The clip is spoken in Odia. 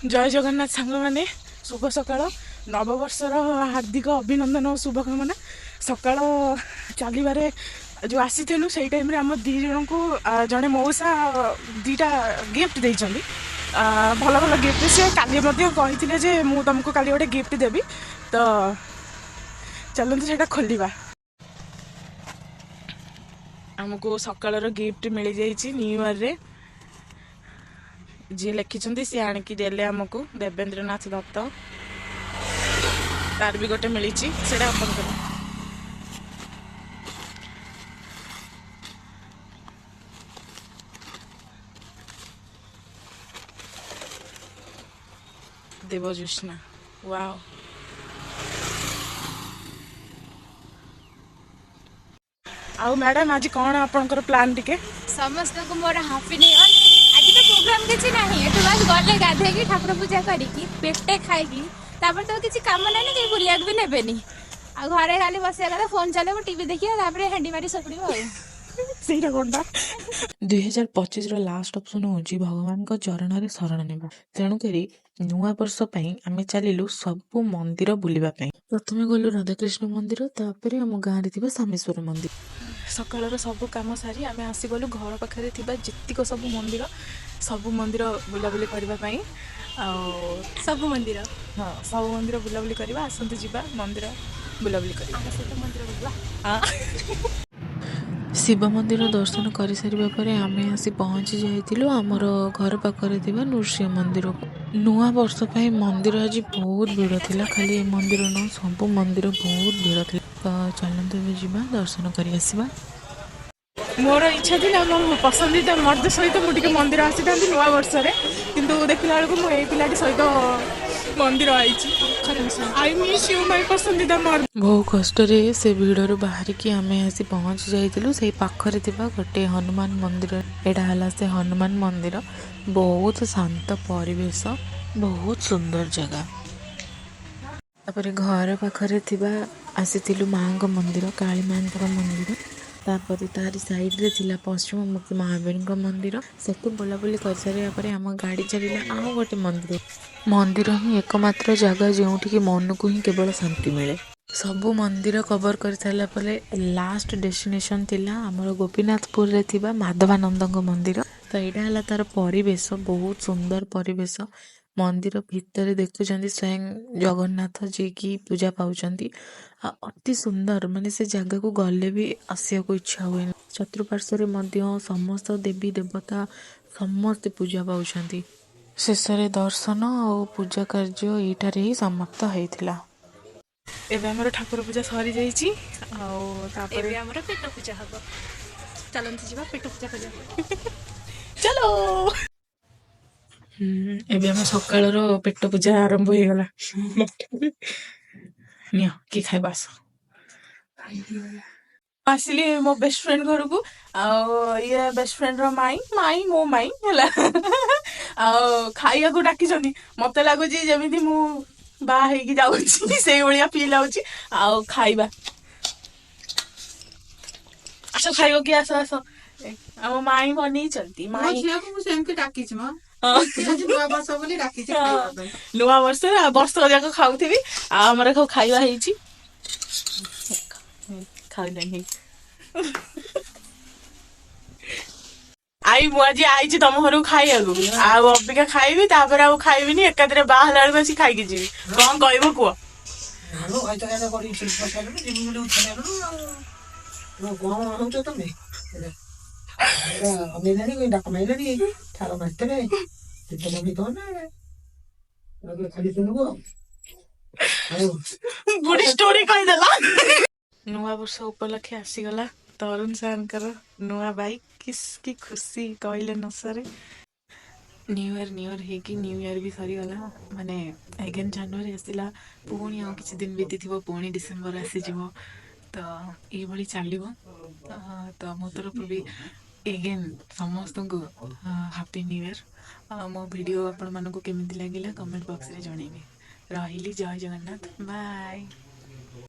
ଜୟ ଜଗନ୍ନାଥ ସାଙ୍ଗମାନେ, ଶୁଭ ସକାଳ। ନବବର୍ଷର ହାର୍ଦ୍ଦିକ ଅଭିନନ୍ଦନ ଓ ଶୁଭକାମନା। ସକାଳ ଚାଲିବାରେ ଯେଉଁ ଆସିଥିଲୁ, ସେଇ ଟାଇମ୍ରେ ଆମ ଦୁଇ ଜଣଙ୍କୁ ଜଣେ ମଉସା ଦୁଇଟା ଗିଫ୍ଟ ଦେଇଛନ୍ତି, ଭଲ ଭଲ ଗିଫ୍ଟ। ସେ କାଲି ମଧ୍ୟ କହିଥିଲେ ଯେ ମୁଁ ତୁମକୁ କାଲି ଗୋଟେ ଗିଫ୍ଟ ଦେବି। ତ ଚାଲନ୍ତୁ, ସେଇଟା ଖୋଲିବା। ଆମକୁ ସକାଳର ଗିଫ୍ଟ ମିଳିଯାଇଛି ନ୍ୟୁ ଇୟର୍ରେ। ଯିଏ ଲେଖିଛନ୍ତି, ସିଏ ଆଣିକି ଦେଲେ ଆମକୁ, ଦେବେନ୍ଦ୍ରନାଥ ଦତ୍ତ। ତାର ବି ଗୋଟେ ମିଳିଛି, ସେଇଟା ଓପନ୍ କର। ଦେବଜ୍ୟୋତ୍ସ୍ନା, ୱାଓ! ଆଉ ମ୍ୟାଡ଼ାମ୍, ଆଜି କ'ଣ ଆପଣଙ୍କର ପ୍ଲାନ୍ ଟିକେ? ସମସ୍ତଙ୍କୁ ମୋର ହାପି ନ୍ୟୁ ଇୟର। ଆଜି ତ ପ୍ରୋଗ୍ରାମ କିଛି ନାହିଁ। ଏଠୁ ବାସ୍ ଗଲେ ଗାଧେଇକି, ଠାକୁର ପୂଜା କରିକି, ପେଟେ ଖାଇକି, ତାପରେ ତ କିଛି କାମ ନାହିଁ ନା, କେହି ବୁଲିବାକୁ ବି ନେବେନି। ଆଉ ଘରେ ଖାଲି ବସିବା କଥା, ଫୋନ୍ ଚଲେଇବ, ଟିଭି ଦେଖିବ, ତାପରେ ହାଣ୍ଡି ମାରି ଶୋଇପଡ଼ିବ। ଆଉ ସେଇଟା କ'ଣଟା? 2025ର ଲାଷ୍ଟ ଅପସନ୍ ହେଉଛି ଭଗବାନଙ୍କ ଚରଣରେ ଶରଣ ନେବା। ତେଣୁକରି ନୂଆ ବର୍ଷ ପାଇଁ ଆମେ ଚାଲିଲୁ ସବୁ ମନ୍ଦିର ବୁଲିବା ପାଇଁ। ପ୍ରଥମେ ଗଲୁ ରାଧାକୃଷ୍ଣ ମନ୍ଦିର, ତାପରେ ଆମ ଗାଁରେ ଥିବା ସାମେଶ୍ୱର ମନ୍ଦିର। ସକାଳର ସବୁ କାମ ସାରି ଆମେ ଆସିଗଲୁ ଘର ପାଖରେ ଥିବା ଯେତିକ ସବୁ ମନ୍ଦିର, ସବୁ ମନ୍ଦିର ବୁଲାବୁଲି କରିବା ପାଇଁ। ଆଉ ସବୁ ମନ୍ଦିର। ହଁ, ସବୁ ମନ୍ଦିର ବୁଲାବୁଲି କରିବା। ଆସନ୍ତୁ ଯିବା, ମନ୍ଦିର ବୁଲାବୁଲି କରିବା। ଆମ ସହିତ ମନ୍ଦିର ବୁଲିବା। ହଁ। ଶିବ ମନ୍ଦିର ଦର୍ଶନ କରିସାରିବା ପରେ ଆମେ ଆସି ପହଞ୍ଚି ଯାଇଥିଲୁ ଆମର ଘର ପାଖରେ ଥିବା ନୃସିଂହ ମନ୍ଦିରକୁ। ନୂଆ ବର୍ଷ ପାଇଁ ମନ୍ଦିର ଆଜି ବହୁତ ଭିଡ଼ ଥିଲା। ଖାଲି ଏ ମନ୍ଦିର ନୁହଁ, ସବୁ ମନ୍ଦିର ବହୁତ ଭିଡ଼ ଥିଲା। ତ ଚାଲନ୍ତୁ, ଏବେ ଯିବା, ଦର୍ଶନ କରି ଆସିବା। ମୋର ଇଚ୍ଛା ଥିଲା ମୋ ପସନ୍ଦିଦା ମର୍ଦ୍ଦ ସହିତ ମୁଁ ଟିକେ ମନ୍ଦିର ଆସିଥାନ୍ତି ନୂଆ ବର୍ଷରେ, କିନ୍ତୁ ଦେଖିଲା ବେଳକୁ ମୁଁ ଏଇ ପିଲାଟି ସହିତ ମନ୍ଦିର ଆଇଛି। I miss you my ପସନ୍ଦିଦା ମର୍ଦ୍ଦ। ବହୁ କଷ୍ଟରେ ସେ ଭିଡ଼ରୁ ବାହାରିକି ଆମେ ଆସି ପହଞ୍ଚି ଯାଇଥିଲୁ ସେଇ ପାଖରେ ଥିବା ଗୋଟେ ହନୁମାନ ମନ୍ଦିର। ଏଇଟା ହେଲା ସେ ହନୁମାନ ମନ୍ଦିର। ବହୁତ ଶାନ୍ତ ପରିବେଶ, ବହୁତ ସୁନ୍ଦର ଜାଗା। ତାପରେ ଘର ପାଖରେ ଥିବା ଆସିଥିଲୁ ମାଆଙ୍କ ମନ୍ଦିର, କାଳୀ ମାଆଙ୍କର ମନ୍ଦିର। ତାପରେ ତାରି ସାଇଡ଼ରେ ଥିଲା ପଶ୍ଚିମମୁଖୀ ମହାବୀରଙ୍କ ମନ୍ଦିର। ସେଠୁ ବୁଲାବୁଲି କରିସାରିବା ପରେ ଆମ ଗାଡ଼ି ଚାଲିଲା ଆଉ ଗୋଟେ ମନ୍ଦିର। ମନ୍ଦିର ହିଁ ଏକମାତ୍ର ଜାଗା ଯେଉଁଠିକି ମନକୁ ହିଁ କେବଳ ଶାନ୍ତି ମିଳେ। ସବୁ ମନ୍ଦିର କଭର କରିସାରିଲା ପରେ ଲାଷ୍ଟ ଡେଷ୍ଟିନେସନ୍ ଥିଲା ଆମର ଗୋପୀନାଥପୁରରେ ଥିବା ମାଧବାନନ୍ଦଙ୍କ ମନ୍ଦିର। ତ ଏଇଟା ହେଲା ତାର ପରିବେଶ, ବହୁତ ସୁନ୍ଦର ପରିବେଶ। ମନ୍ଦିର ଭିତରେ ଦେଖୁଛନ୍ତି ସ୍ୱୟଂ ଜଗନ୍ନାଥ, ଯିଏକି ପୂଜା ପାଉଛନ୍ତି। ଆଉ ଅତି ସୁନ୍ଦର, ମାନେ ସେ ଜାଗାକୁ ଗଲେ ବି ଆସିବାକୁ ଇଚ୍ଛା ହୁଏନି। ଚତୁଃପାର୍ଶ୍ୱରେ ମଧ୍ୟ ସମସ୍ତ ଦେବୀ ଦେବତା ସମସ୍ତେ ପୂଜା ପାଉଛନ୍ତି। ଶେଷରେ ଦର୍ଶନ ଆଉ ପୂଜା କାର୍ଯ୍ୟ ଏଇଠାରେ ହିଁ ସମାପ୍ତ ହେଇଥିଲା। ଏବେ ଆମର ଠାକୁର ପୂଜା ସରିଯାଇଛି ଆଉ ତାପରେ ଏବେ ଆମର ପେଟ ପୂଜା ହବ। ଚାଲନ୍ତୁ ଯିବା ପେଟ ପୂଜା କରିବା। ଚାଲୋ। ଏବେ ଆମ ସକାଳର ପେଟ ପୂଜା ଆରମ୍ଭ ହେଇଗଲା। ନିଅ, କିଏ ଖାଇବ ଆସ। ଆସିଲି ମୋ ବେଷ୍ଟ ଫ୍ରେଣ୍ଡ ଘରକୁ ଆଉ ଇଏ ବେଷ୍ଟ ଫ୍ରେଣ୍ଡର ମାଇଁ, ମାଇଁ ମୋ ମାଇଁ ହେଲା। ଆଉ ଖାଇବାକୁ ଡାକିଛନ୍ତି। ମତେ ଲାଗୁଛି ଯେମିତି ମୁଁ ବାହା ହେଇକି ଯାଉଛି, ସେଇଭଳିଆ ଫିଲ୍ ଆଉଛି। ଆଉ ଖାଇବା, ଆସ ଖାଇବ କି, ଆସ ଆସ। ଆମ ମାଇଁ ବନେଇଛନ୍ତି। ମୋ ମାଇଁ ଝିଅକୁ ମୁଁ ସେମିତି ଡାକିଛି ମ। ଆଜି ନୂଆ ବର୍ଷ ବୋଲି ଡାକିଛି ଖାଇବା ପାଇଁ। ନୂଆ ବର୍ଷରେ ଆଉ ବର୍ଷ ଯାକ ଖାଉଥିବି। ଆଉ ଆମର ସବୁ ଖାଇବା ହେଇଛି, ଖାଇଲାଣି। I, ମୁଁ ଆଜି ଆଇଛି ତମ ଘରକୁ ଖାଇବାକୁ। ଆଉ ଅବିକା ଖାଇବି, ତାପରେ ଆଉ ଖାଇବିନି, ଏକାଥରେ ବାହା ହେଲା ବେଳକୁ ଆସି ଖାଇକି ଯିବି। କଣ କହିବ କୁହ? ନାଲୋ, ଖାଇତେ ଖାଇତେ କରିକି ଶିଳ୍ପ ସାରିଲୁଣି, ଯିବି ବୋଲି ଉଠିଲାଣି। ଆଉ କଣ ହଉଛ ତମେ? ଅନେଇଲାଣି, ଡାକ ମାଇଲାଣି, ଠାର ମାରିଦେବେ। ତମେ ନା ଖାଲି ଶୁଣିବୁ ଆଉ। ବୁଢୀ ଷ୍ଟୋରି କହିଦେଲା। ନୂଆ ବର୍ଷ ଉପଲକ୍ଷେ ଆସିଗଲା ତରୁଣ ସାର୍ଙ୍କର ନୂଆ ବାଇକ୍। କିସ୍ କି ଖୁସି, କହିଲେ ନ ସରେ। ନ୍ୟୁ ଇୟର୍ ନ୍ୟୁ ଇୟର୍ ହେଇକି ନ୍ୟୁ ଇୟର୍ ବି ସରିଗଲା, ମାନେ ଏଗେନ୍ ଜାନୁଆରୀ ଆସିଲା। ପୁଣି ଆଉ କିଛି ଦିନ ବିତିଥିବ, ପୁଣି ଡିସେମ୍ବର ଆସିଯିବ। ତ ଏଇଭଳି ଚାଲିବ। ତ ମୋ ତରଫରୁ ବି ଏଗେନ୍ ସମସ୍ତଙ୍କୁ ହାପି ନ୍ୟୁ ଇୟର୍। ମୋ ଭିଡ଼ିଓ ଆପଣମାନଙ୍କୁ କେମିତି ଲାଗିଲା, କମେଣ୍ଟ ବକ୍ସରେ ଜଣେଇବେ। ରହିଲି, ଜୟ ଜଗନ୍ନାଥ, ବାଏ।